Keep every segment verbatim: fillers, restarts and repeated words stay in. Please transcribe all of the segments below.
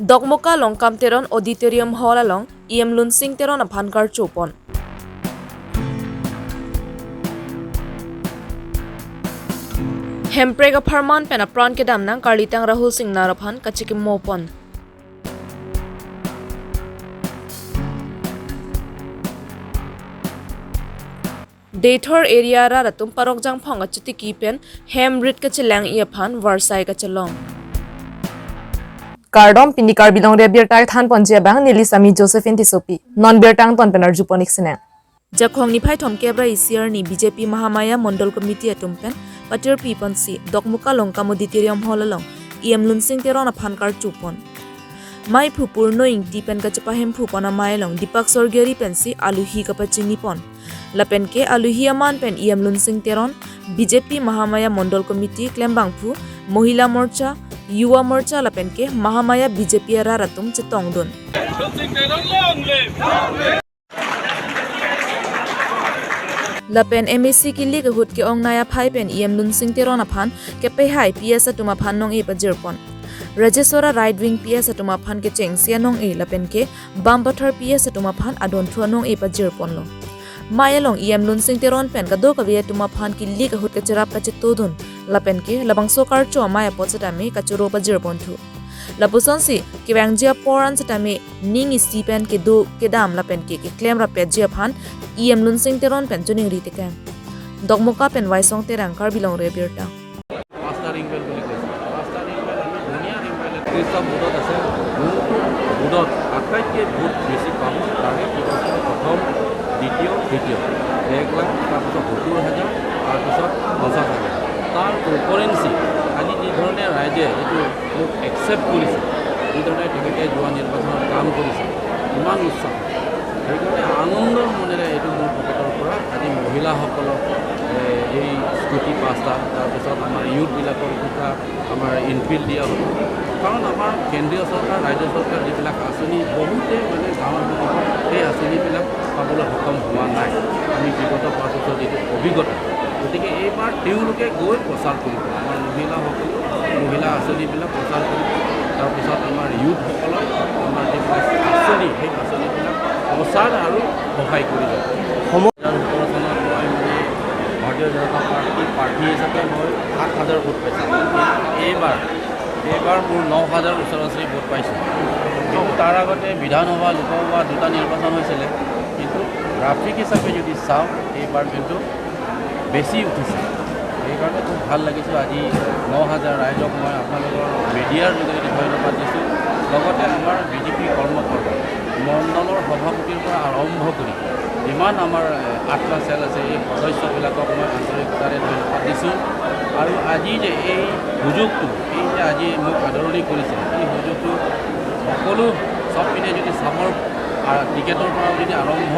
Dokmoka Longkam Teron Auditorium Hall along E M Lunsing Teron aphan karcho pon. Hemprek apharman pen apran kedam nang karlitang Rahul Singnar aphan kachikimo pon. Deithor area arat atum parok jangphong kachitiki pen hem rit kachelang-i aphan varsai kachelong. Kardom, pini Karbi Longri Abirta than ponji abang neli Sami Josephine Tissopi. Non birta angton pen arju pon-ik sinang. Jakhong niphai thomkep ra isi arni B J P Mahamaya Mondol Committee atum pen patirpi ponsi Dokmoka Longkam Auditorium Hall along E M Lunsing Teron aphan karcho pon. Maiphu Purno Ingti pen kachepahemphu pon amei along Deepak Sorgiari pensi aluhi kapachini pon. Lapen ke aluhi aman pen E M Lunsing Teron, B J P Mahamaya Mondol Committee klembangphu, Mohila Morcha, Yuva Morcha lapen ke Mahamaya B J P arat atum chetongdun. Lapen M A C kilik ahut ke-ongnei aphai pen E M Lunsing Teron aphan kepehai P S atum aphan nong-e pajir pon. Rajasora right wing P S atum aphan kechengsi anong-e lapen ke Bampathar P S atum aphan adonthu anong-e pajir ponlo. Mei along E M Lunsing Teron pen kadokave atum aphan kilik ahut kacherap kachetodun lapen ke labangso karcho amei apot setame kachoro pajir ponthu. Lapusonsi kevangji apor an setame ning isi pen kedo kedam lapen ke keklem rapetji aphan E M Lunsing Teron pen choningri tekang. Dokmoka pen Waisong Terang, Karbi Longri Abirta. পাঁচটা ring bell বুলি কৈছে। পাঁচটা ring bell আমি ধুনীয়া ring bell, ত্ৰিশটা বুথত আছে। যোনটো বুথত আটাইতকৈ ভোট বেছি পাব, তাৰে পুৰস্কাৰ প্ৰথম, দ্বিতীয়, তৃতীয়। এক লাখ, তাৰপিছত সত্তৰ হাজাৰ, তাৰপিছত পঞ্চাছ হাজাৰ। তাৰ ওপৰেঞ্চি আজি যি ধৰণে ৰাইজে এইটো মোক একচেপ্ট কৰিছে, যি ধৰণে তেখেতে যোৱা নিৰ্বাচনত কাম কৰিছে, ইমান উৎসাহ। সেইকাৰণে আনন্দৰ মনেৰে এইটো মোৰ পকেটৰ পৰা আজি মহিলাসকলক, এ, এই স্কুটি পাঁচটা, তাৰপিছত আমাৰ ইউথবিলাকৰ দুটা আমাৰ ইনফিল্ড দিয়া হ'ব। কাৰণ আমাৰ কেন্দ্ৰীয় চৰকাৰ, ৰাজ্য চৰকাৰ যিবিলাক আঁচনি বহুতে মানে গাঁৱৰ মানুহক সেই আঁচনিবিলাক পাবলৈ সক্ষম হোৱা নাই। আমি বিগত পাঁচ বছৰ যিটো অভিজ্ঞতা, গতিকে এইবাৰ তেওঁলোকে গৈ প্ৰচাৰ কৰিব, আমাৰ মহিলাসকলেও মহিলা আঁচনিবিলাক প্ৰচাৰ কৰিব। তাৰপিছত আমাৰ ইউথসকলৰ আমাৰ যিবিলাক আঁচনি, সেই আঁচনিবিলাক প্ৰচাৰ আৰু সহায় কৰিব। সময় দুহেজাৰ সোতৰ চনত মই মানে ভাৰতীয় জনতা পাৰ্টি প্ৰাৰ্থী হিচাপে মই সাত হাজাৰ ভোট পাইছিলোঁ। এইবাৰ, এইবাৰ মোৰ ন হাজাৰ ওচৰা ওচৰি ভোট পাইছোঁ। কিন্তু তাৰ আগতে বিধানসভা, লোকসভা দুটা নিৰ্বাচন হৈছিলে, কিন্তু গ্ৰাফিক হিচাপে যদি চাওঁ, এইবাৰ কিন্তু বেছি উঠিছে। সেইকাৰণে খুব ভাল লাগিছে। আজি ন হাজাৰ ৰাইজক মই আপোনালোকৰ মিডিয়াৰ যোগেদি ধন্যবাদ দিছোঁ। লগতে আমাৰ বি জে পি কৰ্মকৰ্তা, মণ্ডলৰ সভাপতিৰ পৰা আৰম্ভ কৰি যিমান আমাৰ, এ, আঠটা চেল আছে, এই সদস্যবিলাকক মই আন্তৰিকতাৰে ধন্যবাদ দিছোঁ। আৰু আজি যে এই সুযোগটো, এই যে আজি মোক আদৰণি কৰিছে, এই সুযোগটো সকলো চব পিনে যদি চাবৰ, আ, টিকেটৰ পৰা যদি আৰম্ভ,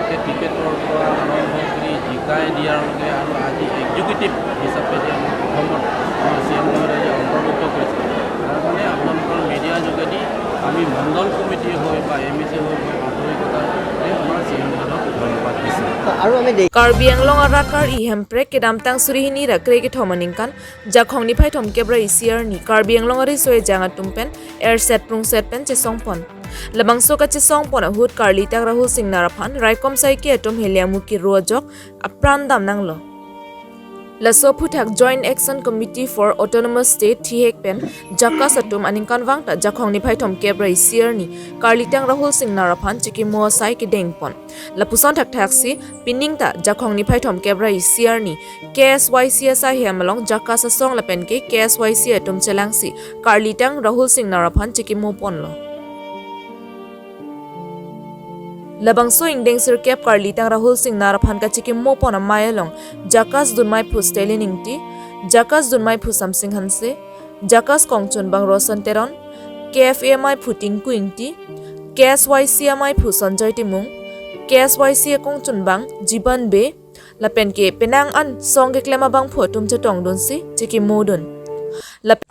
সেই টিকেটৰ পৰা আৰম্ভ কৰি জিকাই দিয়ালৈকে আৰু আজি এক্সিকিউটিভ হিচাপে যে আমাক প্ৰথমত আমাৰ চি এম মহোদয়ে যে অন্তৰ্ভুক্ত কৰিছে, তাৰ কাৰণে আপোনালোকৰ মিডিয়াৰ যোগেদি আমি মণ্ডল কমিটি হৈ বা এম ই চি হৈ মই আন্তৰিকতাৰে আমাৰ চি এম মহোদয়ক ধন্যবাদ দিছোঁ। আৰু আমি দেখ- Karbi Anglong arat kar-i Hemprek kedamtang suri hini ra krekethom aningkan, Jakhong niphai thomkep ra isi arni Karbi Anglong ariso ejang atum pen erset prungset pen chesong pon. Labangso kachesong pon ahut karlitang Rahul Singnar aphan raikom saike atum heliamu kiro ajok apran dam nanglo. Laso aphuthak Joint Action Committee for Autonomous State thihek pen JACAS atum aningkanvang ta Jakhong niphai thomkep ra isi arni karlitang Rahul Singnar aphan chikimo asai kedeng pon. Lapuson thakthaksi pining ta Jakhong niphai thomkep ra isi arni K S Y C asai hem along JACAS asong lapen ke K S Y C atum chelangsi karlitang Rahul Singnar aphan chikimo ponlo. Labangso ingdeng sirkep karlitang Rahul Singnar aphan kachikimo pon amei along JACAS dunmeiphu Stalin Ingti, JACAS dunmeiphu Samsing Hanse, JACAS kongchunbang Rosan Teron, K F A ameiphu Tinku Ingti, K S Y C ameiphu Sanjoy Timung, K S Y C akongchunbang Jiban Bey, lapen ke penang an song keklem abangphu atum chetongdunsi chikimodun. Lap-,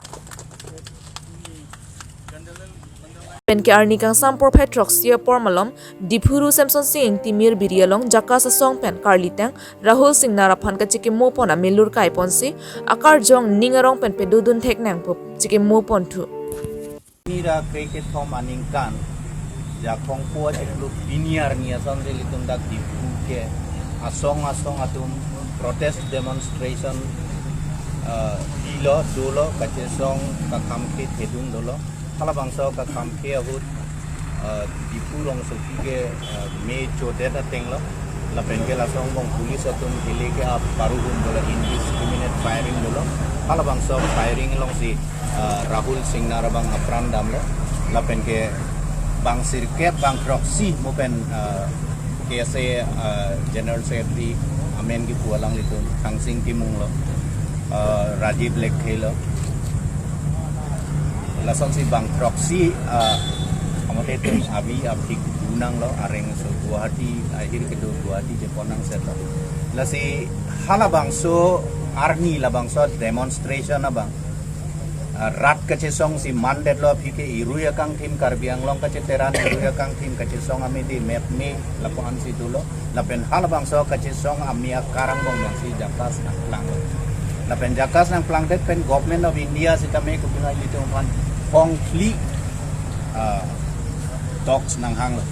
lapen ke arni kangsam porphai throksi apor malom Diphu Ru Semsonsing Ingti Mirbiri along JACAS asong pen karlitang Rahul Singnar aphan kachikimo pon amelur kai ponsi akarjong ning arong pen pedodun thek nangpo chikimo ponthu. Ra krekethom aningkan Jakhong po achiklo pini arni asonsi ilitum dak Diphu ke asong asong atum protest demonstration, eh, dilo, dolo, kachesong kakhamkhe thedung dolo. Halabangso kakhamkhe ahut, eh, Diphu rongsopi ke, eh, me chodet atenglo. Lapen ke laso angbong police atum hile ke ap paruhum dolo, indiscriminate firing dolo. Halabangso firing alongsi, eh, Rahul Singnar abang apran damlo. Lapen ke bang sirkep bang throksi mo pen, eh, K S A, eh, General Secretary amen kipu alanglitum Thangsing Timung lo, eh, Rajiv Lekthe lo. Lasonsi bang throksi, eh, amote atum avi aphi dunanglo, areng so Guwahati, ahir kedo Guwahati je ponang seto. Lasi halabangso arni labangso demonstration abang, eh, rat kachesongsi mandetlo aphi ke irui akangthim, Karbi Anglong kacheteran irui akangthim kachesong amidi mep me lapu-ansi dolo. Lapen halabangso kachesong ami akarang bong bangsi jakas nangplang. Lapen jakas nangplangdet pen Government of India sitame kopinai ilitum aphan hongkli, ah, talks nanghanglo.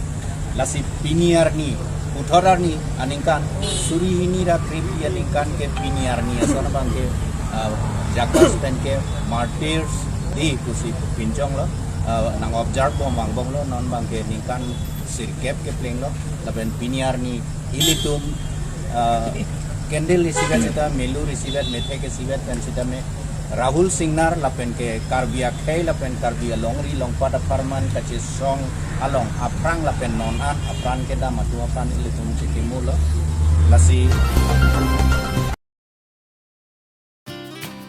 Lasi pini arni, puthot arni aningkan, suri hini ra krephi aningkan ke pini arni ason abang ke, ah, jakas pen ke Martyrs Day pusi pinchonglo, ah, nang observe bom vangbomlo, non abang ke ningkan sirkep keplenglo, lapen pini arni ilitum, ah, candle isivet sita, melu isivet, methek isivet pen sitame Rahul Singnar lapen ke Karbi akhei lapen Karbi alongri longpat apharman kachesong along aphrang lapen non an apran kedam atum aphan ilitum chekimulo. Lasi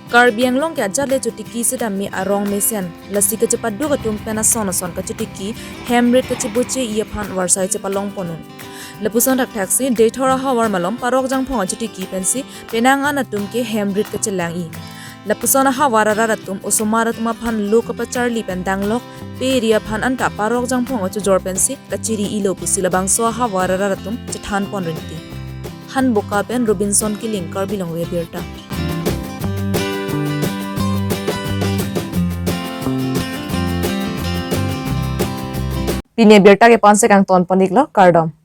Karbi Anglong ke ajat le chotiki sitame arong mesen. Lasi kachepaduk atum pen ason ason kachotiki, hem rit kacheboche-i aphan varsai chepalong ponun. Lapuson thakthaksi, Deithor ahavar malom Parok Jangphong achotiki pensi penang an atum ke hem rit kachelang-i. Lapuson ahavar arat atum osomar atum aphan lo kapacharli pen danglok pe-ri aphan anta Parok Jangphong achojor pensi kachiri-ilo pusi labangso ahavar arat atum chethan pon rinti. Hanboka pen Robinson Killing, Karbi Longri Abirta. Pini abirta ke ponsi kangton pon-iklo, kardom.